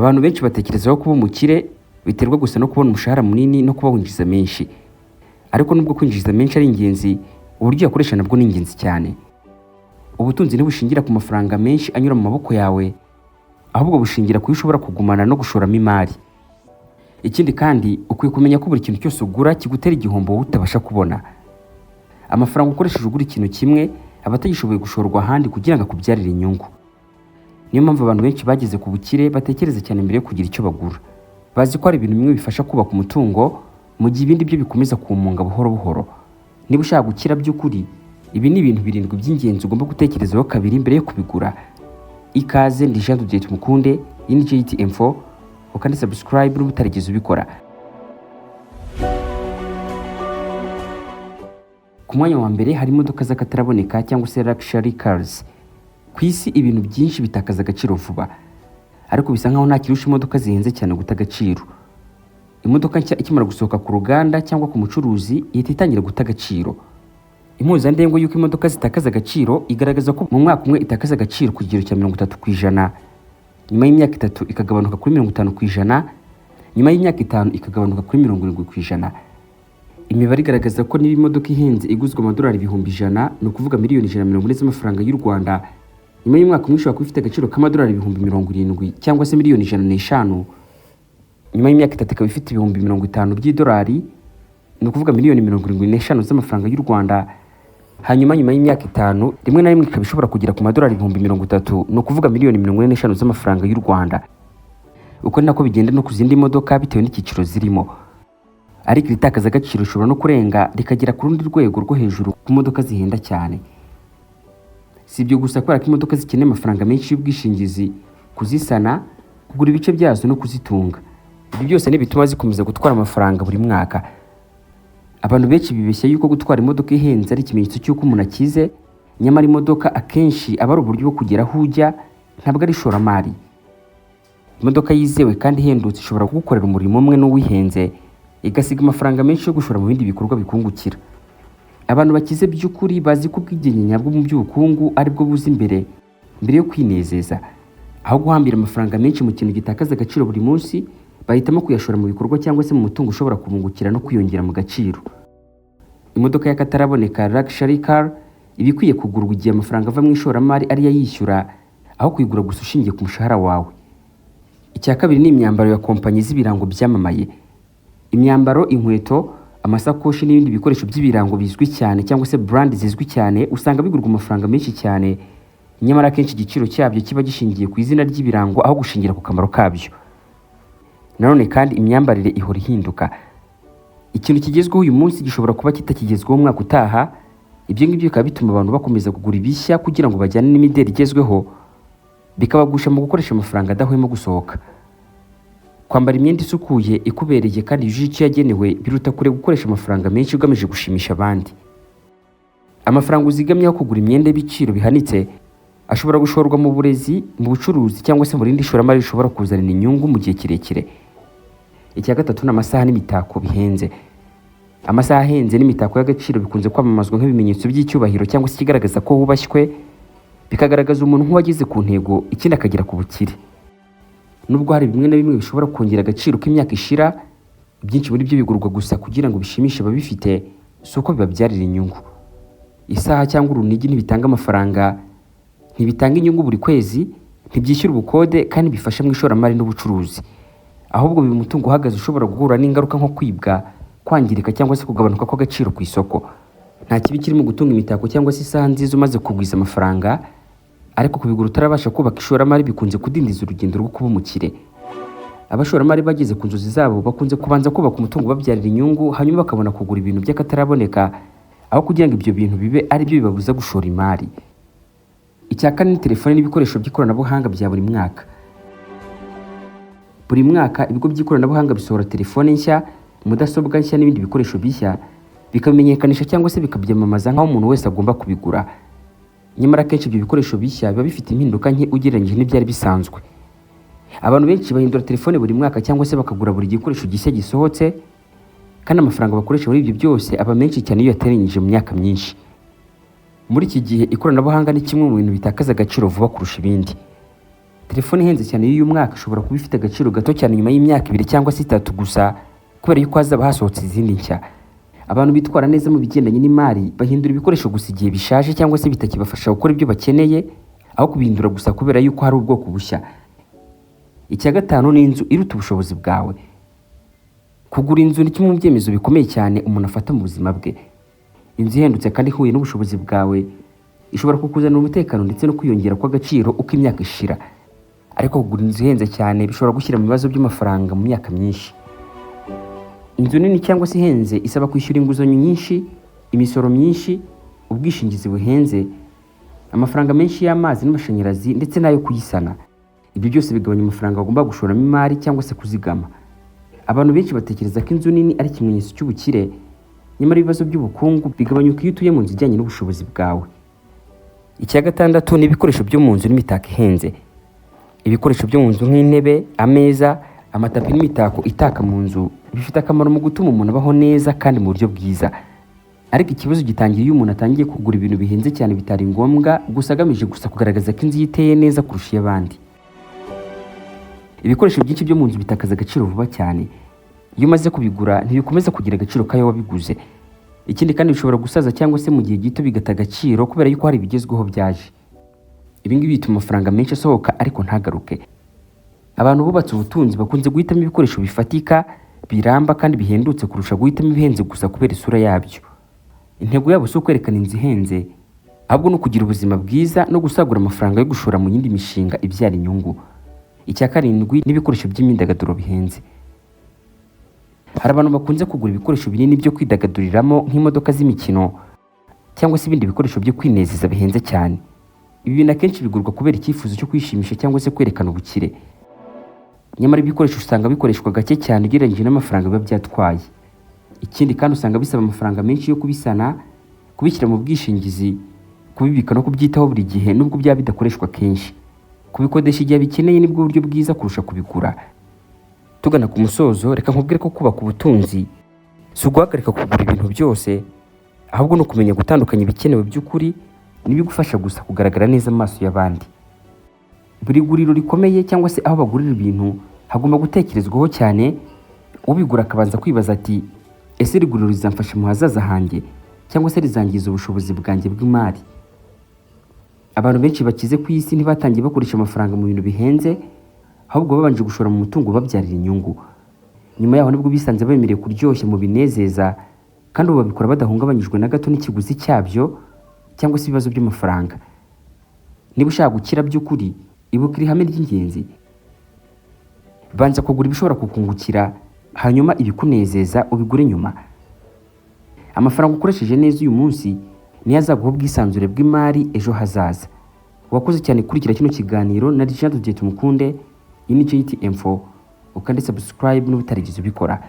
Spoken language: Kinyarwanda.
Abantu benshi batekerezaho kuba umukire biterwa gusa no kubona umushahara munini no kuba winjiza menshi. Ariko nubwo kwinjiza menshi ari ingenzi, uburyo uyakoresha nabwo ni ingenzi cyane. Ubutunzi ntibushingira ku mafaranga menshi anyura mu maboko yawe, ahubwo bushingira ku yo ushobora kugumana no gushoramo imari. Ikindi kandi, ukwiye kumenya ko buri kintu cyose ugura kigutera igihombo wowe utabasha kubona. Amafaranga ukoresheje ugura ikintu kimwe aba atagishoboye gushorwa ahandi kugira ngo akubyarire inyungu. Niyo mpamvu abantu benshi bageze ku bukire batekereza cyane mbere yo kugira icyo bagura. Bazi ko hari ibintu bimwe bifasha kubaka umutungo, mu gihe ibindi byo bikomeza kuwumunga buhoro buhoro. Niba ushaka gukira by'ukuri, ibi ni ibintu birindwi by'ingenzi ugomba gutekerezaho kabiri mbere yo kubigura. Ikaze, ndi Jean de Dieu Tumukunde, iyi ni JT Info, ukande subscribe niba utarigeze ubikora. Ku mwanya wa mbere hari imodoka z'akataraboneka cyangwa se luxury cars. Ku isi ibintu byinshi bitakaza agaciro vuba, ariko bisa nkaho nta kirusha imodoka zihenze cyane guta agaciro. Imodoka nshya ikimara gusohoka ku ruganda cyangwa ku mucuruzi ihita itangira guta agaciro. Impuzandengo y'uko imodoka zitakaza agaciro igaragaza ko mu mwaka umwe itakaza agaciro ku kigero cya 30%, nyuma y'imyaka 3 ikagabanuka kuri 50%, nyuma y'imyaka 5 ikagabanuka kuri 70%. Imibare igaragaza ko niba imodoka ihenze iguzwe amadolari 100,000, ni ukuvuga miliyoni 140 z'amafaranga y'u Rwanda, nyuma y'umwaka umwe ishobora kuba ifite agaciro k'amadolari 70,000 cyangwa se miliyoni 105. Nyuma y'imyaka 3 ikaba ifite 50,000 by'idolari, ni ukuvuga miliyoni 75 z'amafaranga y'u Rwanda. Hanyuma nyuma y'imyaka 5 rimwe na rimwe ikaba ishobora kugera ku madolari 30,000, ni ukuvuga miliyoni 45 z'amafaranga y'u Rwanda. Uko ni nako bigenda no ku zindi modoka bitewe n'icyiciro zirimo. Ariko iri takaza agaciro rishobora no kurenga rikagera ku rundi rwego rwo hejuru ku modoka zihenda cyane. Si ibyo gusa, kubera ko imodoka zikeneye amafaranga menshi y'ubwishingizi, kuzisana, kugura ibice byazo no kuzitunga. Ibi byose ni bituma zikomeza gutwara amafaranga buri mwaka. Abantu benshi bibeshya yuko gutwara imodoka ihenze ari ikimenyetso cy'uko umuntu akize, nyamara imodoka akenshi aba ari uburyo bwo kugera aho ujya, ntabwo ari ishoramari. Imodoka yizewe kandi ihendutse ishobora kugukorera umurimo umwe n'uwihenze, igasiga amafaranga menshi yo gushora mu bindi bikorwa bikungukira. Abantu bakize by'ukuri bazi ko ubwigenge nyabwo mu by'ubukungu ari bwo buza imbere mbere yo kwinezeza. Aho guhambira amafaranga menshi mu kintu gitakaza agaciro buri munsi, bahitamo kuyashora mu bikorwa cyangwa se mu mutungo ushobora kubungukira no kwiyongera mu gaciro. Imodoka y'akataraboneka, luxury car, iba ikwiye kugurwa igihe amafaranga ava mu ishoramari ariyo ayishyura, aho kuyigura gusa ushingiye ku mushahara wawe. Icya kabiri ni imyambaro ya kompanyi z'ibirango byamamaye. Imyambaro, inkweto, amasakoshi n'ibindi bikoresho by'ibirango bizwi cyane cyangwa se brand zizwi cyane usanga bigurwa amafaranga menshi cyane, nyamara akenshi igiciro cyabyo kiba gishingiye ku izina ry'ibirango aho gushingira ku kamaro kabyo. Nanone kandi imyambarire ihora ihinduka. Ikintu kigezweho uyu munsi gishobora kuba kitakigezweho umwaka utaha. Ibyo ngibyo bikaba bituma abantu bakomeza kugura ibishya kugira ngo bajyane n'imideli igezweho, bikabagusha mu gukoresha amafaranga adahwema gusohoka. Kwambara imyenda isukuye, ikubereye kandi yujuje icyo yagenewe biruta kure gukoresha amafaranga menshi ugamije gushimisha abandi. Amafaranga uzigamye aho kugura imyenda y'ibiciro bihanitse ashobora gushorwa mu burezi, mu bucuruzi cyangwa se mu rindi shoramari rishobora kuzanira inyungu mu gihe kirekire. Icya gatatu ni amasaha n'imitako bihenze. Amasaha ahenze n'imitako y'agaciro bikunze kwamamazwa nk'ibimenyetso by'icyubahiro cyangwa se ikigaragaza ko wubashywe, bikagaragaza umuntu nk'uwageze ku ntego, ikindi akagera ku bukire. Nubwo hari bimwe na bimwe bishobora kongera agaciro uko imyaka ishira, byinshi muri byo bigurwa gusa kugira ngo bishimishe ababifite, si uko bibabyarira inyungu. Isaha cyangwa urunigi ntibitanga amafaranga, ntibitanga inyungu buri kwezi, ntibyishyura ubukode kandi bifasha mu ishoramari n'ubucuruzi. Ahubwo biba umutungo uhagaze ushobora guhura n'ingaruka nko kwibwa, kwangirika cyangwa se kugabanuka kw'agaciro ku isoko. Nta kibi kirimo gutunga imitako cyangwa se isaha nziza umaze kugwiza amafaranga, ariko kubigura utarabasha kubaka ishoramari bikunze kudindiza urugendo rwo kuba umukire. Abashoramari bageze ku nzozi zabo bakunze kubanza kubaka umutungo ubabyarira inyungu, hanyuma bakabona kugura ibintu by'akataraboneka, aho kugira ngo ibyo bintu bibe ari byo bibabuza gushora imari. Icya kane ni telefone n'ibikoresho by'ikoranabuhanga bya buri mwaka. Buri mwaka ibigo by'ikoranabuhanga bisohora telefone nshya, mudasobwa nshya n'ibindi bikoresho bishya, bikabimenyekanisha cyangwa se bikabyamamaza nk'aho umuntu wese agomba kubigura. Nyamara akenshi ibyo bikoresho bishya biba bifite impinduka nke ugereranyije n'ibyari bisanzwe. Abantu benshi bahindura telefone buri mwaka cyangwa se bakagura buri gikoresho gishya gisohotse, kandi amafaranga bakoresha muri ibyo byose aba menshi cyane iyo yateranyije mu myaka myinshi. Muri iki gihe ikoranabuhanga ni kimwe mu bintu bitakaza agaciro vuba kurusha ibindi. Telefone ihenze cyane y'uyu mwaka ishobora kuba ifite agaciro gato cyane nyuma y'imyaka 2 cyangwa se 3 gusa, kubera yuko hazaba hasohotse izindi nshya. Abantu bitwara neza mu bigendanye n'imari bahindura ibikoresho gusa igihe bishaje cyangwa se bitakibafasha gukora ibyo bakeneye, aho kubihindura gusa kubera yuko hari ubwoko bushya. Icya gatanu ni inzu iruta ubushobozi bwawe. Kugura inzu ni kimwe mu byemezo bikomeye cyane umuntu afata mu buzima bwe. Inzu ihendutse kandi ihuye n'ubushobozi bwawe ishobora kukuzanira umutekano ndetse no kwiyongera kw'agaciro uko imyaka ishira. Ariko kugura inzu ihenze cyane bishobora gushyira mu bibazo by'amafaranga mu myaka myinshi. Inzu nini cyangwa se ihenze isaba kwishyura inguzanyo nyinshi, imisoro myinshi, ubwishingizi buhenze, amafaranga menshi y'amazi n'amashanyarazi ndetse n'ayo kuyisana. Ibyo byose bigabanya amafaranga bagomba gushoramo imari cyangwa se kuzigama. Abantu benshi batekereza ko inzu nini ari ikimenyetso cy'ubukire, nyamara ibibazo by'ubukungu bigabanyuka iyo utuye mu nzu ijyanye n'ubushobozi bwawe. Icya gatandatu ni ibikoresho byo mu nzu n'imitako ihenze. Ibikoresho byo mu nzu nk'intebe, ameza, amatapi n'imitako itaka mu nzu bifite akamaro mu gutuma umuntu abaho neza kandi mu buryo bwiza. Ariko ikibazo gitangiye iyo umuntu atangiye kugura ibintu bihenze cyane bitari ngombwa, gusa agamije gusa kugaragaza ko inzu ye iteye neza kurusha iy'abandi. Ibikoresho byinshi byo mu nzu bitakaza agaciro vuba cyane. Iyo umaze kubigura, ntibikomeza kugira agaciro k'ayo wabiguze. Ikindi kandi, bishobora gusaza cyangwa se mu gihe gito bigata agaciro kubera yuko hari ibigezweho byaje. Ibi ngibi bituma amafaranga menshi asohoka ariko ntagaruke. Abantu bubatse ubutunzi bakunze guhitamo ibikoresho bifatika, biramba kandi bihendutse kurusha guhitamo ibihenze gusa kubera isura yabyo. Intego yabo si ukwerekana inzu ihenze, ahubwo ni ukugira ubuzima bwiza no gusagura amafaranga yo gushora mu yindi mishinga ibyara inyungu. Icya karindwi n'ibikoresho by'imyidagaduro bihenze. Hari abantu bakunze kugura ibikoresho binini byo kwidagaduriramo nk'imodoka z'imikino cyangwa se ibindi bikoresho byo kwinezeza bihenze cyane. Ibi bintu akenshi bigurwa kubera icyifuzo cyo kwishimisha cyangwa se kwerekana ubukire. Nyamara ibikoresho usanga bikoreshwa gake cyane ugereranyije n'amafaranga biba byatwaye. Ikindi kandi, usanga bisaba amafaranga menshi yo kubisana, kubishyira mu bwishingizi, kubibika no kubyitaho buri gihe nubwo byaba bidakoreshwa kenshi. Kubikodesha igihe bikeneye nibwo buryo bwiza kurusha kubigura. Tugana ku musozo, reka nkubwire ko kubaka ubutunzi si uguhagarika kugura ibintu byose, ahubwo ni ukumenya gutandukanya ibikenewe by'ukuri n'ibigufasha gusa kugaragara neza mu maso y'abandi. Buri guriro rikomeye cyangwa se aho bagurira ibintu hagomba gutekerezwaho cyane. Ubigura akabanza kwibaza ati: "Ese iri guriro rizamfasha mu hazaza hanjye cyangwa se rizangiza ubushobozi bwanjye bw'imari?" Abantu benshi bakize ku isi ntibatangiye bakoresha amafaranga mu bintu bihenze, ahubwo babanje gushora mu mutungo ubabyarira inyungu. Nyuma yaho nibwo bisanze bemerewe kuryoshya mu binezeza, kandi ubu babikora badahungabanyijwe na gato n'ikiguzi cyabyo cyangwa se ibibazo by'amafaranga. Niba ushaka gukira by'ukuri, ibuka iri hame ry'ingenzi: banza kugura ibishobora kukungukira, hanyuma ibikunezeza ubigure nyuma. Amafaranga ukoresheje neza uyu munsi niyo azaguha ubwisanzure bw'imari ejo hazaza. Wakoze cyane kurikira kino kiganiro na Jean Didier Tumukunde. Iyi ni JT Info. Ukande subscribe niba utarigeze ubikora.